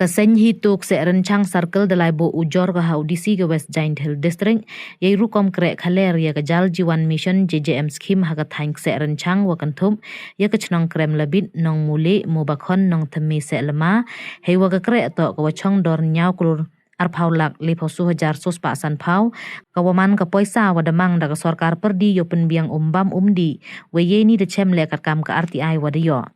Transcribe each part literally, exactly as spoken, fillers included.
Ka seng Hitu Kseh Rynchang Circle da lai buh ujor ka ha u D C ka West Jaintia Hills District, yei rukom kreh khaler ya ka Jal Jeevan Mission, J J M scheme, ha ka thaiñ Kseh Rynchang wa kynthup ya ka chnong Krem Labit, Nong Muli, Mubakhon, Nong Thymme, Sehlama, heiwa ka kreh toh ka wa chong dor ñiaw klur arphaw lak lephaw soo hajar soo spah sanphaw, ka wa man ka poisa wa da mang da ka sorkar pyrdi yow pynbiang um bam um dih, wei yeini da chem leh katkam ka R T I wa da yoh.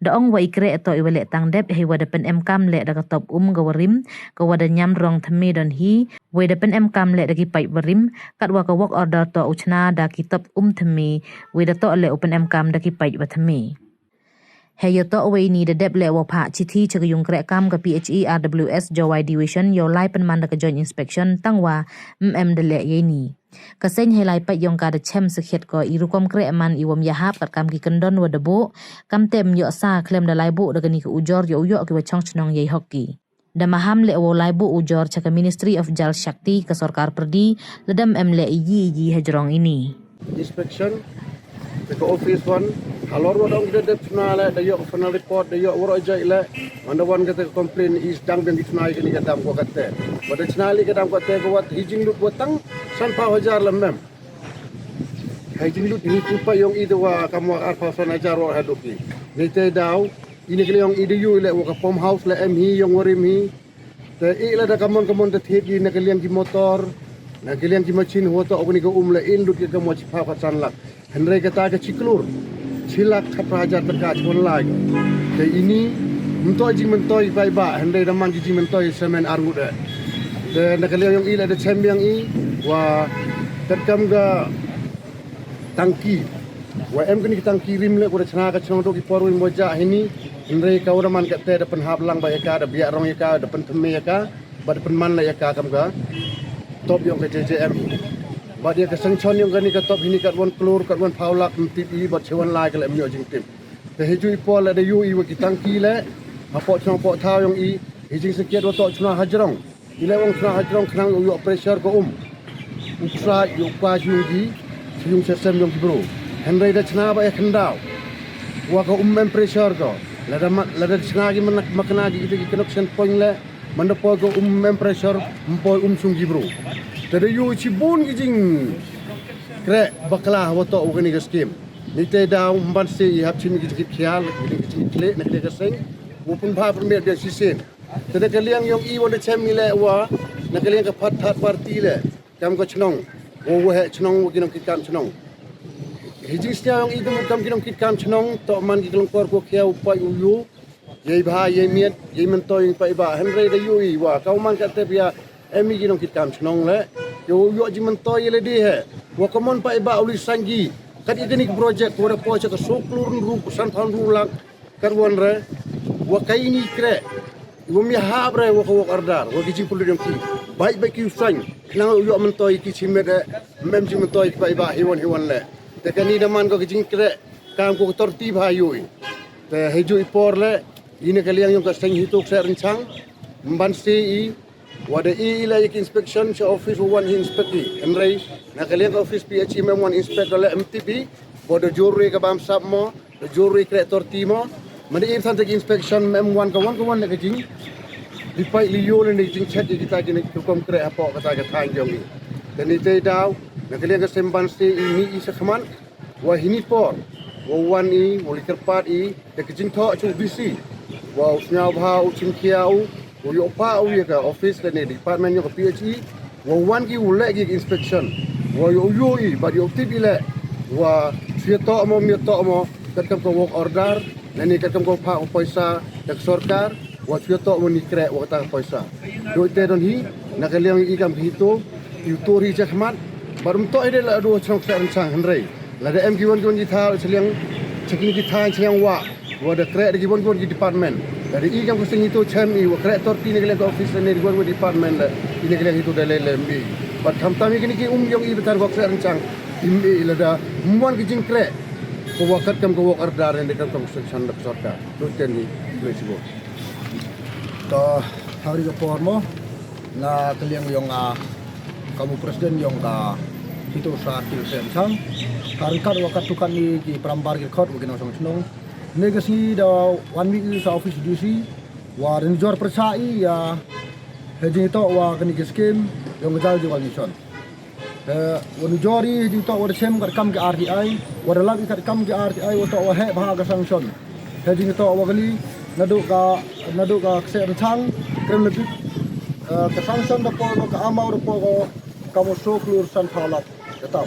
Da ong wa i kreh toh i wa leh tang dep, heiwa da pynemkam leh da ka top um ka wa rim, ka wa da ñiamrong thymme donhi, wei da pynemkam leh da ki paip wa rim, katwa ka work order toh u chna da ki top um thymme, wei da toh leh u pynemkam da ki paip wa thymme. Hei yow toh wei ini da dep leh wow phah chithi cha ka yung kreh kam ka P H E R W S Jowai Division yow lai pynman da ka Joint Inspection, tangwa ym em da leh yeini. Ka seng hei lai pait yong ka da chem sakhiat ko i rukom kreh man i wym yahap katkam ki kyndon wa da buh, kamte ym yoh sa khlem da lai buh da kani ka ujor yow yoh ki wa chong chnong yei hok ki. Da maham leh wow lai buh ujor cha ka Ministry of Jal Shakti ka sorkar pyrdi, lada ym em leh iyi iyi hajrong ini. Inspection, te ka office wan, halor wa da ong ki da dep chna leh, da yoh ka final report, da yoh waroh jait leh, man da wan kate ka complain i sdang biang ki chna i kani ka dam ko kate. Wa da chna leh ka dam kate ko wat hi jinglut wa tang sanphaw hajar leh ym em. Hei jinglut hi tu pa yong i da wa kam wa arphaw san hajar wa haduk i. Neite daw, i na ka liang yong i da yoh i leh wa ka pump house leh em hi yong wa rim hi. Te i lada kamon kamon te thied i na ka liang ki motor, na ka liang ki machine wa toh kani ka um leh i lut i kam wa chiphaw khatsan lak. Hynrei kata ka chi klur, chi lak khatphra hajar tyngka chi wan lai. Te ini, ym toh jingmyntoi paidbah, hynrei da man ki jingmyntoi semen ar ngut eh. Te na ka liang yong i leh da chem biang i, wa katkam ka tangki. Wa em kani ka tangki rim leh, wa da chna ka chnong toh ki por wei mo ja hini, hynrei ka wa da man kate da pynhap lang bha ya ka, da biah rong ya ka, da pynthymme ya ka, bad da pynman leh ya ka kam ka top yong ka J J M. Bad ya ka sanction yong kani ka top hini kat wan klur, kat wan phaw lak, ym tip i, bad chi wan lai ka leh ym yoh jingtip. Te hi ju i por leh da yoh i wa ki tangki leh, hapoh chnong poh thaw yong i, hi jingsakhiat wa toh chna hajrong. I leh wang chna hajrong khnang u yoh pressure ka um. U ksai, u pa yung ki, yung sesem yung ki bru. Hynrei da chna bha ya khyndaw. Wa ka um em pressure ka. Lada ma, lada chna ki ma, ma kna ki kita ki connection point leh, man da poi ka um em pressure, ym poi um sung ki bru. Te da yoh i chibun ki jingkreh bakla wa toh wa kani ka scheme. Neite daw, ym ban se i hap chim ki jingkit khial, ki jingkit khleh, na ka liang ka seng, wa pynbha pynmiat biang shisien. Te na ka liang yong i wa da chem i leh wa, na ka liang ka part third party leh, kam ka chnong, wa waheh chnong, wa ki nongkitkam chnong. Hi jingsngew yong i kam ki nongkitkam chnong, toh man ki lyngkor ko khia u paid u yoh, yei bha, yei miat, yei myntoi yong paidbah, hynrei da yoh i wa, ka wa man kate pia, em i ki nongkitkam chnong leh, yow yoh jingmyntoi ya lade hi, wa kamon paidbah u li sanggi, kat ya kani ka project, wa da poi cha ka soo klur ynru, sanphaw ynru lak, Kar wan re, wa ka ini kreh, wa mi hap re, wa ka work order, wa ki jingpynlut yong ki. Bait bait ki u saiñ, khnang u yoh myntoi ki chimet e, mem jingmyntoi ki paidbah hi wan hi wan le. Te kani da man ko ki jingkreh, kam ko ki torti bha yoh i. Te heijooh i por le, i na ka liang yong ka seng Hitu Kseh Rynchang, mban se i, Wa da e i la ya ki inspection cha office wa wan hi inspect i. Hynrei, na ka liang ka office P H E mem wan inspect le em tip i. Wa da jur re ka bam sap mo, da jur re kreh torti mo. Manda i than te ki inspection mem wan ka wan ka wan le ka jing. Di pai li yoh le ne jing check i kita ki ne ki rukom kreh hapoh kata ka thaiñ yong i. Te ni te daw, na ka liang ka seng mban se i mi i sa khmat. Wa hini por, wa wan i, wa li kyrpad i, da ka jingthoh cha u D C. Wa u sngewbha u chimkhia u, wa yoh pa u ya ka office lane department yong ka P H E. Wa wan ki u leh ki inspection. Wa yoh u yoh i, bad yoh u tip i le. Wa chwa toh mo, mi toh mo, katkam ka work order, lane katkam ka phah ka poisa, da ka sorkar. Wa chwa toh wa ni kreh wa kata ka poisa. Dooh te don hi, na ka liang i kam ki Hitu, i u tur hi cha khmat, bad um toh i de la du chnong Kseh Rynchang hynrei. Lada em ki wan ki wan ki thaw, chiliang, cha kini ki thaw, chiliang wa, wa da kreh da ki wan ki wan ki department. Lada i kam ka seng Hitu chem i, wa kreh torti na ka liang ka office ne, ki wan wan department le, i na ka liang Hitu da le le mi. Bad khamtam i kini ki um yong i bynta ka Kseh Rynchang, im i lada, um wan ki jingkreh, ko wa katkam ka work order ne, katkam ka sanction da ka sorkar. Dooh te ni, flexible. To, hari ka por mo, na ka liang yong, ah, kam u president yong ka Hitu Circle Kseh Rynchang. Ka ryngkat wa kattu katni ki parambar ki khot wa ki nongchong chnong. Ne ka sngi da wan mi i sa office D C, Wa da nujor pyrchah i ya, hei jingtoh wa kani ka scheme yong ka Jal Jeevan Mission. Te wa nujor i hei jingtoh wa da chem katkam ka R T I, wa da lap i katkam ka R T I, wa toh wa heh bha ka sanction. Hei jingtoh wa kani, nadooh ka, nadooh ka kseh rynchang, krem lebit, eh, ka sanction da poi ko, ka amount da poi ko, kam wa soo klur san phaw lak. Ka tam.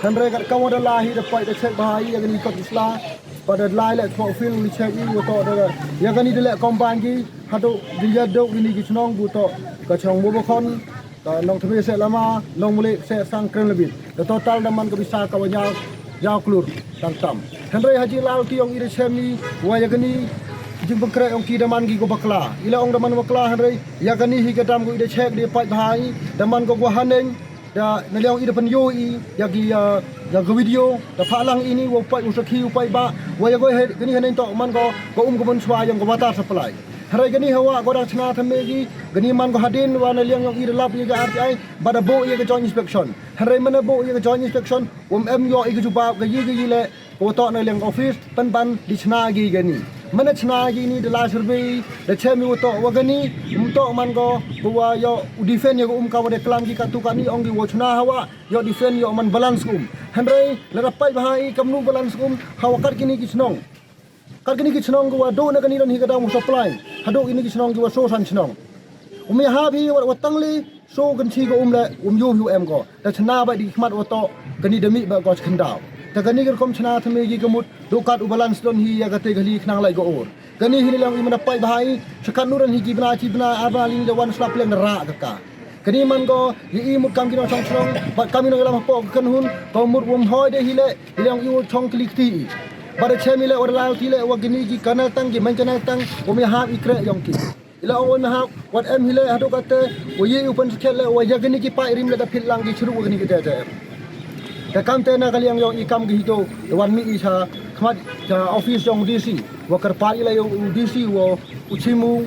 Hynrei katkam wa da lai hi da pait da check bha i ya kani kot ki sla. Bad da lai leh thok field li check i wa toh da. Ya kani da leh combine ki. Hadooh, da ya dooh kini ki chnong wa toh. Ka chnong Mobakhon, ka Nongthymme Sehlama, Nongmulek, Sehsang, Kremlebit. Da total da man ka pisa ka wa ynñiaw, ynñiaw klur, tang tam. Hynrei ha jinglalti yong i da chem i, wa ya kani, jingpynkhreh yong ki da man ki ko bakla. I la ong da man bakla hynrei, ya kani hi ka dam ko i da check da pait bha i, da man ko wa haneng, da na liang i da pynyoo i, ya ki, ya, ya ka video, da phah lang ini, wa pait u sakhi, u pait ba, wa ya ko he, kani haneng toh man ko, ka um ka mynshuwa yong ka water supply. Hynrei kani hawa ko dang chna thymme ki, kani man ko hadien, wa na liang yong i da lap ya ka R T I, bad da booh ya ka joint inspection. Hynrei man da booh ya ka joint inspection, wa em yoh i ka jubab, ka yi ka yi leh, ka wa toh na liang office, pynban di chna ki kani. Man da chna ki ni da lai survey, da chem i wa toh wa kani, um toh man ko, ka wa yoh u defend ya ka um ka wa da klam ki katu kani, ong ki wa chna hawa, yoh defend yoh man balance ka um. Hynrei, lada pait bha i kamnu balance ka um, hawa kat kini ki chnong. Kat kini ki chnong ka wa dooh na kani don hi ka dam wa supply, hadooh kini ki chnong ki wa soo san chnong. Um ya hap hi wa, wa tang le, soo kynchi ka um leh, um yoh hi wa em ko. Da chna bha di khmat wa toh, kani da mih bha ko chi khyndaw. Te kani ka rukom chna thymme ki ka mut, dooh kat u balance don hi ya kate ka li khnang lai ka or. Kani hi ni liang i man da pait bha i, chakat nu ran hi ki bna, ki bna, ar bna li da wan slap liang da rah ka ka. Kani man ko, ya i mut kam ki nongchong chnong, bad kam ki nongyalam hapoh ka kynhun, ka mut wa ym hoi de hi leh, ya liang i wa chong kli kti i. Bad da chem i leh, wa da lai ti leh, wa kini ki canal tang, ki main canal tang, wa ym ya hap i kreh yong ki. I la ong wa ym ya hap, wat em hi leh, hadooh kate, wa ye i u pynskhem leh, wa ya kini ki pait rim leh da phit lang ki chru wa kini ki te te em. Te kam te na ka liang yong i kam ki HITO, da wan mih i cha, khmat cha office yong D C, wa kyrpad i la yong u D C, wa u chim u,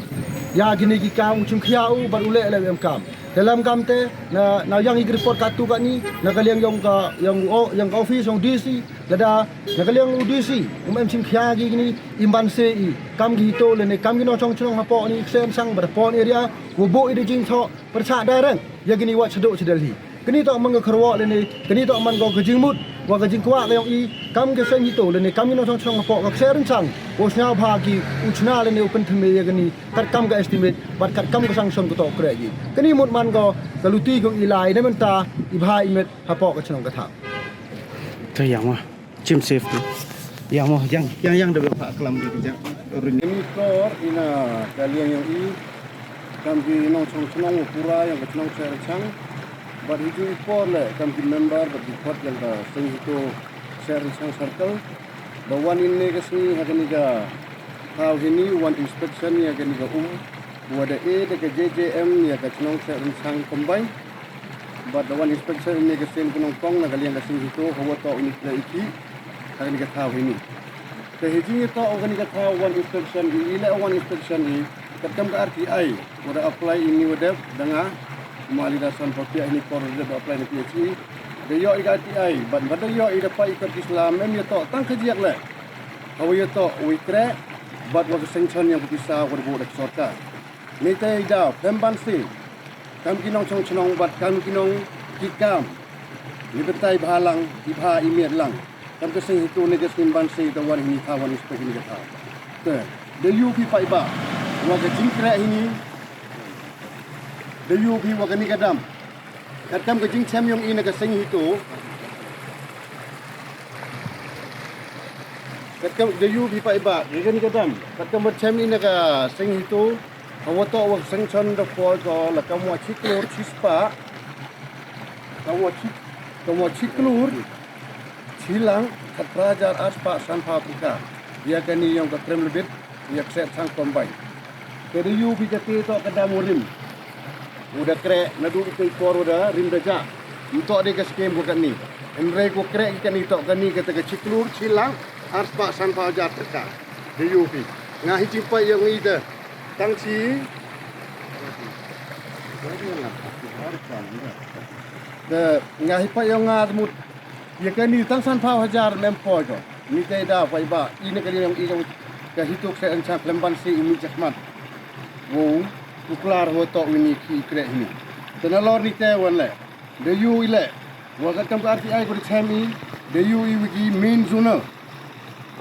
ya kini ki kam, u chim khia u, bad u leh leh em kam. Te lem kam te, na, na yang i report katu kani, na ka liang yong ka, yong o, yong ka office yong D C, lada, na ka liang u D C, um em chim khia ki kini, im banse i, kam ki HITO lane, kam ki nongchong chnong hapoh ni, Kseh Rynchang, bad hapoh ni area, wa booh i da jingthoh, pyrchah direct, ya kini wa chadooh cha Delhi. Kani toh man ka kyrwoh lane, kani toh man ka jingmut, wa ka jingkwah ka yong i, kam ka seng HITO lane, kam ki nongchong chnong hapoh ka Kseh Rynchang, wa sñiaw bha ki, u chna lane, u pynthymme ya kani, katkam ka estimate, bad katkam ka sanction ka toh kreh ki. Kani mut man ka, ka luti ka i lai, na mynta, i bha i met, hapoh ka chnong ka thaw. Te yang wa. Chim safety. Yang mo, yang, yang, yang da bha klam di ka jang. Rin. Ini kor ina ka liang yong i, kam ki nongchong chnong wa pura yong ka chnong Kseh Rynchang. Bad hiju i por leh, kam ki member, bad ki kot yong ka seng HITO Kseh Rynchang circle. Da wan ini ka sngi ha kani ka thaw hini, wan inspection ya kani ka um. Wa da e da ka J J M ya ka chnong Kseh Rynchang combine. Bad da wan inspection ini ka sien ka nongkong na ka liang ka seng HITO, hawa toh u ni pla iki, ha kani ka thaw hini. Te hi jingtoh u kani ka thaw wan inspection i, i leh wan inspection i, katkam ka R T I, wa da apply ini wa dep, da nga, ma li da san por pia ini por da apply na P H E, da yoh i ka R T I, bad, bad da yoh i da pait i kot ki sla, em ya toh, tang ka jiak leh. Hawa ya toh, wa i kreh, bad wa ka sanction yong ka pisa, wa da booh da ka sorkar. Neitæ i daw, phem banse, kam ki nongchong chnong bad kam ki nong ki kam. Ni bynta i bha lang, i bha i miat lang. Kam ka seng HITO ne ka seng banse da wan hini thaw wan inspect hini ka thaw. Te, da yoo phi paidbah, wa ka jingkreh hini, da yoo phi wa kani ka dam. Katkam ka jingchem yong i na ka seng HITO. Katkam da yoo phi paidbah, ya kani ka dam. Katkam wa chem i na ka seng HITO. Hawa toh wa sanction da poi ko la kamwa chi klur chi spah. Kamwa chi, kamwa chi klur chi lang khatphra hajar ar spah sanphaw tyngka. Ya kani yong ka Kremlbit, ya ka Kseh Rynchang combine. Te da yoo phi kate toh ka dam wa rim. U da kreh, nadooh itæ i por u da rim da jah. Ym toh de ka scheme ko kani. Hynrei ko kreh ki kani toh kani kata ka chi klur chi lang ar spah sanphaw hajar tyngka. Da yoo phi. Nga hi chim pait yong i te. Tang chi. Te nga hi pait yong nga te mut. Ya kani tang sanphaw hajar mem poi ko. Neitæ da paidbah. I na kani yong i ka HITO Kseh Rynchang khlem banse i mih chakhmat. wow u klar wa toh wi ni ki kreh hini. Te nalor ni te wan le, da yoo i le, wa kat kam ka R T I ko da chem i, da yoo i wi ki main zone.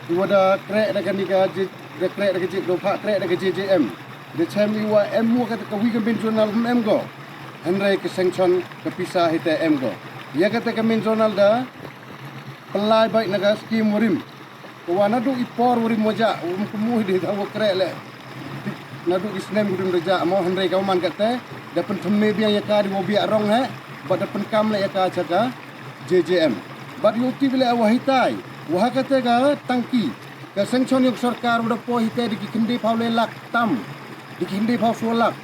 Ki wa da kreh da ka ni ka J-, da kreh da ka J-, da phah kreh da ka J J M. Da chem i wa em wa ka, ka wi ka main zone ym em ko. Hynrei ka sanction ka pisa hi te em ko. Ya ka te ka main zone da pynlai bai na ka scheme warim. Ka wa nadooh i por warim wa jah, um kumu hi de da wa kreh le. Nadooh i snem warim da jah, mo hynrei ka wa man ka te, da pynthymme biang ya ka di wa biang rong he, bad da pynkam le ya ka cha ka J J M. Bad yow tip le wa hitai, wa ha ka te ka tangki, ka sanction yong sorkar wa da poi hi te di ki khyndai phaw le lak tam, di ki khyndai phaw soo lak.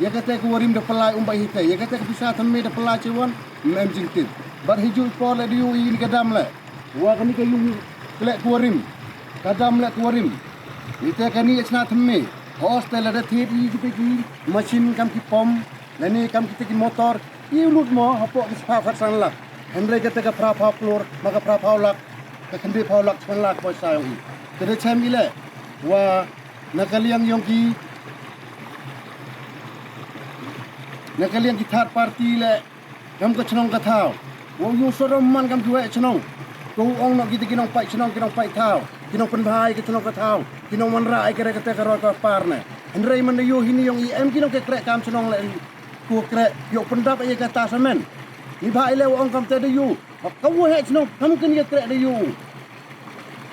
Ya ka te ka warim da pynlai um bai hi te, ya ka te ka pisa thymme da pynlai che wan, ym em jingtip. Bad hi ju i por le da yoo i ni ka dam le. Wa ka ni ka yung khleh ka warim. Ka dam le ka warim. Ni te ka ni achna thymme. Hos te lada thied i ki te ki machine kam ki pom. Lane kam ki te ki motor. I lut mo hapoh ki spah khatsan lak. Hynrei ka te ka phra phaw klur, ma ka phra phaw lak. Ka khyndai phaw lak, san lak poisa yong i. Te da chem i le. Wa na ka liang yong ki, na ka liang ki third party le. Kam ka chnong ka thaw. Wow yoh sarom man kam ki wei chnong. Ko ong noh ki te ki nongpait chnong, ki nongpait thaw. Ki nongpynbha i ka chnong ka thaw. Ki nongwanrah i ka re ka te ka roi ka par ne. Hynrei man da yoo hi ni yong i em ki nongkreh kam chnong le. Ko kreh, yow pyndap i ka ta samen. Ni bha i le wa ong kam te da yoo. Ka wei chnong, kam kin ka kreh da yoo.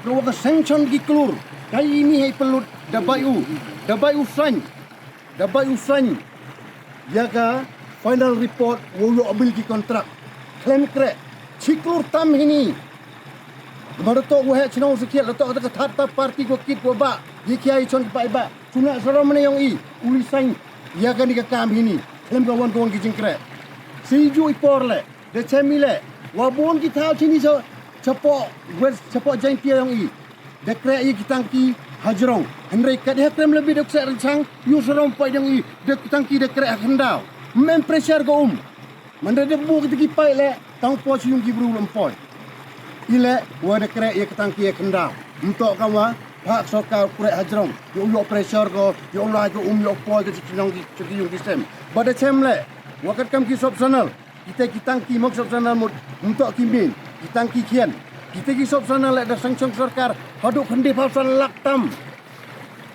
Ko wa ka sanction ki klur. Ka i ni hei pynlut, da bai u. Da bai u sain. Da bai u sain ya ka final report wow yoh bill ki contract. Khlem kreh, chi klur tam hi ni. Ba da toh wa he chnong sa khiat, da toh ka third party ko kit ko ba. Ye khia i chon ki paidbah. Chuna sarom ne yong i, u li sain ya ka ni ka kam hi ni. Khlem ka wan ka wan ki jingkreh. Si ju i por le. Da chem i le, wa bun ki thaw chini cha, chapoh West, chapoh Jaintia yong i. Da kreh i ki tangki hajrong. Hynrei kat ha Krem Lebit da kse rynchang, yow sarom poi yong i, da ki tangki da kreh ha khyndaw. Ym em pressure ko um. Man da da bu ki te ki paid le, tang poi chi yung ki bru lem poi. I le, wa da kreh i ki tangki ha khyndaw. Ym toh kam wa, phah sorkar kreh hajrong. Yow yoh pressure ko, yow lai ko um, yoh poi ko chi yung ki, chi yung ki sem. Ba da chem le, wa kat kam ki sub zonal. Ki te ki tangki mok sub zonal mut, ym toh ki main, ki tangki khian. Ki te ki sub zonal le da sanction sorkar, hadooh khyndai phaw san lak tam.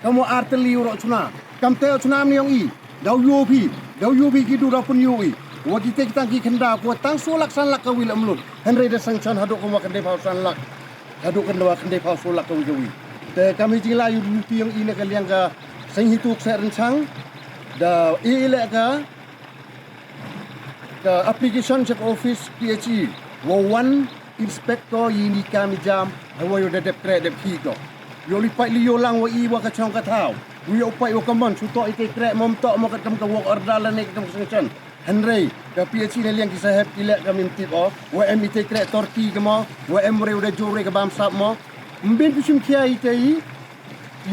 Kam wa ar tylli u roh chuna. Kam te chuna ni yong i, daw yoo phi, daw yoo phi ki du daw pynyoo i. Wa ki te ki tangki khyndaw, ko wa tang soo lak san lak ka wi le ym lut. Hynrei da sanction hadooh kam wa khyndai phaw san lak. Hadooh kam wa khyndai phaw soo lak ka wi ka wi. Te kam hi jinglai u du ti yong i na ka liang ka seng hitu kse rynchang. Da i le ka ka application cha ka office P H E, wa wan inspector i ni kam i jam, ha wa yow da dep kreh dep khih ko. Yow li pait li yow lang wa i wa ka chong ka thaw. Wa yow pait wa ka mon, chu toh i te kreh mo ym toh mo kat kam ka work order lane kat kam ka sanction. Hynrei, ka P H E na liang ki saheb i le kam im tip o, wa em i te kreh torti ka mo, wa em re u da jur re ka bamsap mo. Ym bin pu chim khia i te i,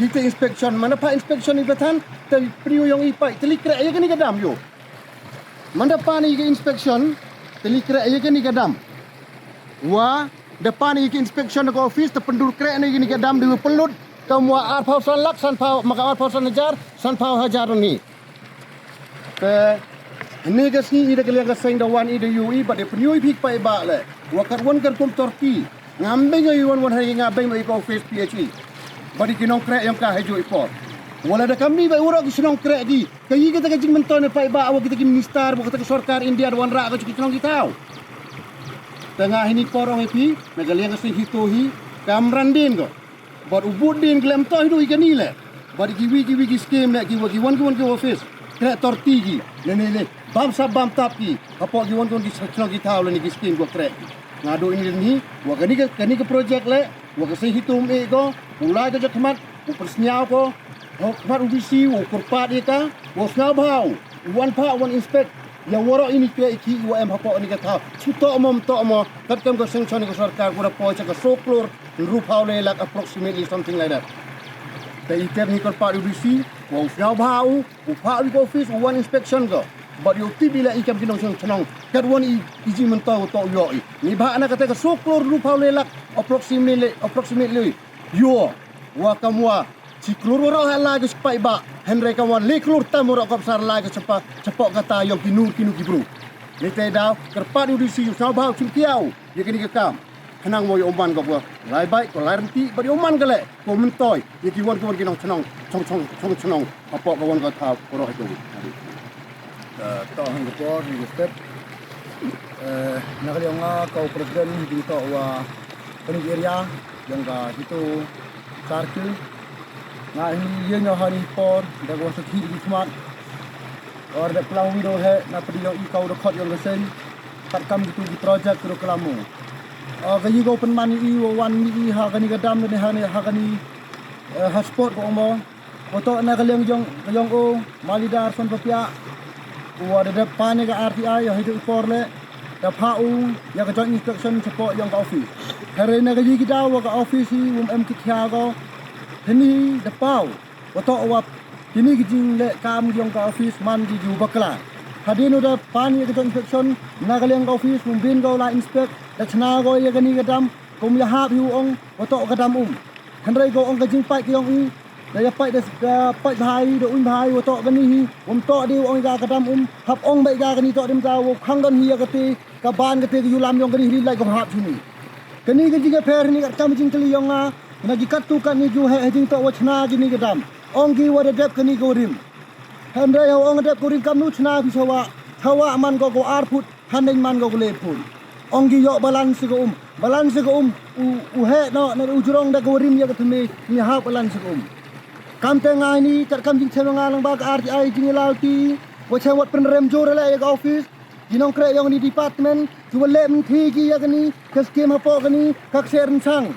i te inspection, man da phah inspection i pathan, te prio yong i pait, te li kreh ya ka ni ka dam yow. Man da pan i ka inspection, te li kreh ya ka ni ka dam. Wa, da pan i ka inspection ka office, te pyndur kreh ni ka ni ka dam, da wa pynlut, kam wa ar phaw san lak, san phaw, ma ka ar phaw san hajar, san phaw hajar ni. Te, ni ka sngi i da ka liang ka seng da wan i da yoo i, ba da pynyoo i phi paidbah le. Wa kat wan kat kum torti. Ngam beng i wan wan ha i, nga beng i ka office P H E. Ba di ki nongkreh yong ka ha ju i por. Wa la da kam ni ba u roh ki chnong kreh ki. Ka i ka te ka jingmyntoi ne paidbah wa ki te ki minister, wa ki te ka sorkar India da wanrah ka chu ki chnong ki thaw. Te nga hi ni por ong i phi, na ka liang ka seng hitu hi, kam ran din ko. Bad u bud din khlem toh hi du i ka ni le. Bad ki wi ki wi ki scheme le ki wa ki wan ki wan ki office. Kreh torti ki. Ne ne le. Bamsap bamtap ki. Hapoh ki wan ki wan ki chnong ki thaw le ni ki scheme ko kreh. Nga du i ni ni. Wa ka ni ka, ka ni ka project le. Wa ka seng hitu ym e ko. U lai ka jaka khmat. U pyrsniaw ko. Ho khmat u D C. U kyrpad i ka. Wa sniaw bha u. U wan phah, u wan inspect. Ya waroh i ni kreh i ki wa em hapoh ni ka thaw. Chu toh mo ym toh mo. Kat kam ka sanction ka sorkar ko da poi cha ka soo klur. Ynru phaw le lak approximately something like that. Te i ter ni kyrpad u D C, wa u sniaw bha u, u phah u ka office, u wan inspection ko. Bad yow tip i le i kam ki nongchong chnong. Kat wan i, i jingmyntoi u toh yoh i. Ni bha na ka te ka soo klur ynru phaw le lak approximately, approximately. Yoh, wa kam wa Chi klur waroh ha lai ka chapah ba, hynrei ka wan le klur tam waroh ka bsar lai ka chapah, chapah kata yong ki nur ki nu ki bru. Neitæ daw, kyrpad u D C u sñiawbha u chim kiaw ya kani ka kam. Khnang wow yow man ko wa lai bait, ko lai rynti, bad yow man ko leh ko myntoi ya ki wan ki wan ki nongchnong, chong chong chong chnong hapoh ka wan ka thaw waroh ha ka wi. Te toh hang ka por ni ka step. Eh, na ka liang nga ka u president hi toh wa kani ka area yong ka Hito circle. Nga hi ye ñiaw hani por da ko sa thi di khmat. Or da klam wi do he na pdi yong i ka u da khot yong ka seng. Kat kam kitu ki project ki da klam mo. O ka yi ko pynman i wa wan mi i ha kani ka dam ne ha ne ha kani, eh, ha spot ko mo. Wa toh na ka liang yong, ka yong o, Malidar Son Papiah. Wa da dep pan ya ka R T I, ya hi da i por le. Da pha u, ya ka joint inspection chapoh yong ka office. Hynrei na ka yi ki daw wa ka office hi, wym em ki thia ko. Hynni da pau, wa toh wa, kini ki jingleh kam yong ka office man ki ju bakla. Hadien u da pan ya ka joint inspection, na ka liang ka office, wym bin ko lai inspect, da chna ko ya kani ka dam, kum ya hap hi u ong, wa toh ka dam um. Hynrei ko ong ka jingpait ka yong i, da ya pait da, da pait bha i, da uñ bha i, wa toh kani hi, wym toh de u ong ya ka dam um, hap ong bait ya kani toh dem ta, wa khang don hi ya kate, ka ban kate ka yulam yong kani hi lai ko hap chini. Kani ka jingyaphær hini kat kam jingkylli yong nga, na ki kattu katni ju he, he jingtoh wa chna kini ka dam. Ong ki wa da dep kani ka rim. Hynrei ha ong dep ka rim kamnu chna phi chawa, chawa man ko ko ar phut, Haneng man ko kule phun. Ong ki yoh balance ko um. Balance ko um. U, u heh noh, na u jrong da ko rim ya ka thymme, ni hap balance ko um. Kamtæ nga ini, kat kam jingchem nga lang ba ka R T I jingyalau ti, wa chem wat pynrem jur le ya ka office, ki nongkreh yong ni department, ki wa leh mynthi ki ya kani, ka scheme hapoh kani, ka kseh rynsang.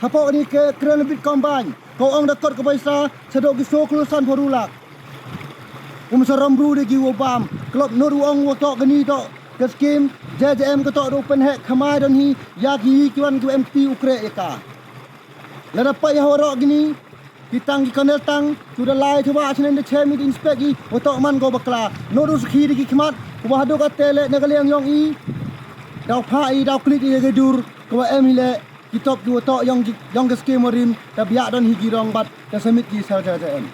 Hapoh kani ka Kremlebit combine, ko ong da kot ka paisa, sa do ki so klur san pharu lak. Um sa rom bru de ki wa bam, klop nut u ong wa toh kani toh, ka scheme, J J M ka toh do pynheh khamai don hi, ya ki ki wan ki wa em kti u kreh ya ka. Lada pait ya waroh kini, ki tang ki kane tang, tu da lai chawa chane da chem i da inspect i, wa toh man ko bakla, nut u sakhi de ki khmat, wa hadooh katæ le na ka liang yong i, daw pha i, daw klik i ya ka dur, ka wa em hi le, ki top ki wa toh yong ki, yong ka scheme wa rim, ta biah don hi ki rong bad, ta submit ki sel J J M.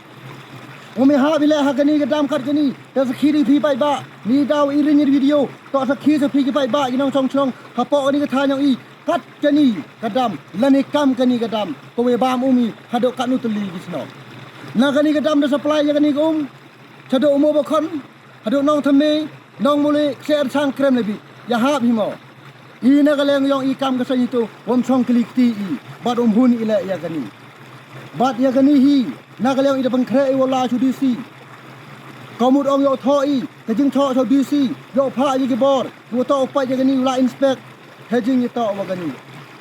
Wa mi hap i le ha kani ka dam kat kani, ta sakhi di phi paidbah, ni daw i ring i video, toh sakhi sa phi ki paidbah, ki nongchong chnong, hapoh kani ka thaw yong i, kat kani ka dam, lane kam kani ka dam, ka wa bam um i, hadooh katnu tylli ki chnong. Na kani ka dam da supply ya kani ka um, chadooh u mo bakhon, hadooh nong thymme, nong mule, kseh rynsang Kremlebit, ya hap hi mo. I na ka liang yong i kam ka seng itu, wym chong kli kti i, bad wym hun i le ya kani. Bad ya kani hi, na ka liang i da pynkhreh i wa la chu D C. Ka mut ong yow thoh i, ka jingthoh chu D C, yow pha ya ki bor, wa toh u pait ya kani u la inspect, he jingyatoh wa kani.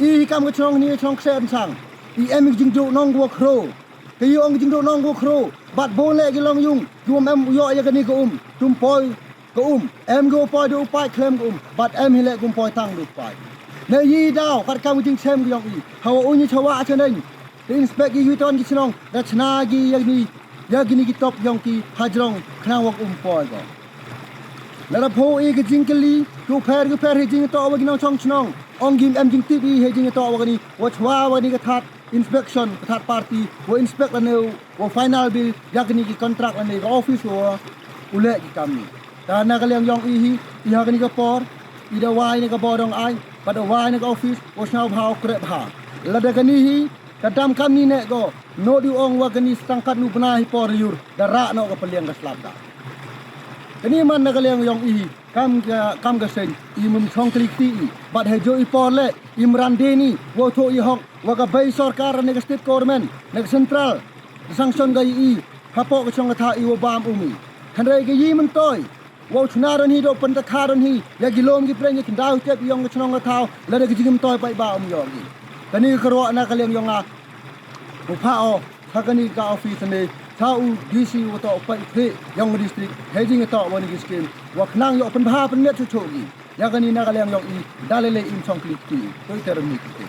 I hi kam ka chnong ni chnong kseh rynsang, i em i jingdooh nong wa khro. Ka yoh ong jingdooh nong ko khro, bad bun le ki longyung, ki wym em u yoh ya kani ka um, tum poi ka um, em ko poi du pait khlem ka um, bad em hi le kum poi tang du pait. Ne yi daw, kat kam jingchem ki yong i, hawa u ni chawa chaneng, te inspect ki yu ton ki chnong, da chna ki ya kini, ya kini ki top yong ki hajrong, khnang wa um poi ko. Lada pho i ka jingkylli, ki u pher ki u pher hi jingtoh wa ki nongchong chnong, ong ki em jingtip i hi jingtoh wa kani, wa chwa wa kani ka third inspection, ka third party, wa inspect lane u, wa final bill, ya kani ki contract lane ka office wa, u leh ki kam ni. Ta na ka liang yong i hi, i ha kani ka por, i da wai ne ka bor dong ai, bad da wai ne ka office, wa sñiawbha u kreh bha. Lada kani hi, ka dam kam ni ne ko, nut u ong wa kani stang katnu bnai hi por yur, da rah noh ka paliang ka slap da. Kani man na ka liang yong i hi, kam ka, kam ka seng, i mum chong kli kti i, bad he jo i por le, i mran de ni, wa thoh i hok, wa ka bei sorkar ne ka state government, ne ka central, da sanction ka i, hapoh ka chong ka thaw i wa bam um i. Hynrei ka yi myntoi, wa u chna don hi do pyntakha don hi, ya ki lom ki pren ya ki daw tep yong ka chnong ka thaw, lada ka jingmyntoi paidbah um yoh ki. Kani ka kyrwoh na ka liang yong nga, u pha o, ha kani ka office ne, thaw u D C wa toh u pait phi, yong ka district, he jingtoh wa ni ki scheme, wa khnang yoh pynbha pynmiat chu chu ki. Ya kani na ka liang yong i, da le le im chong kli kti, to i ter mi kti.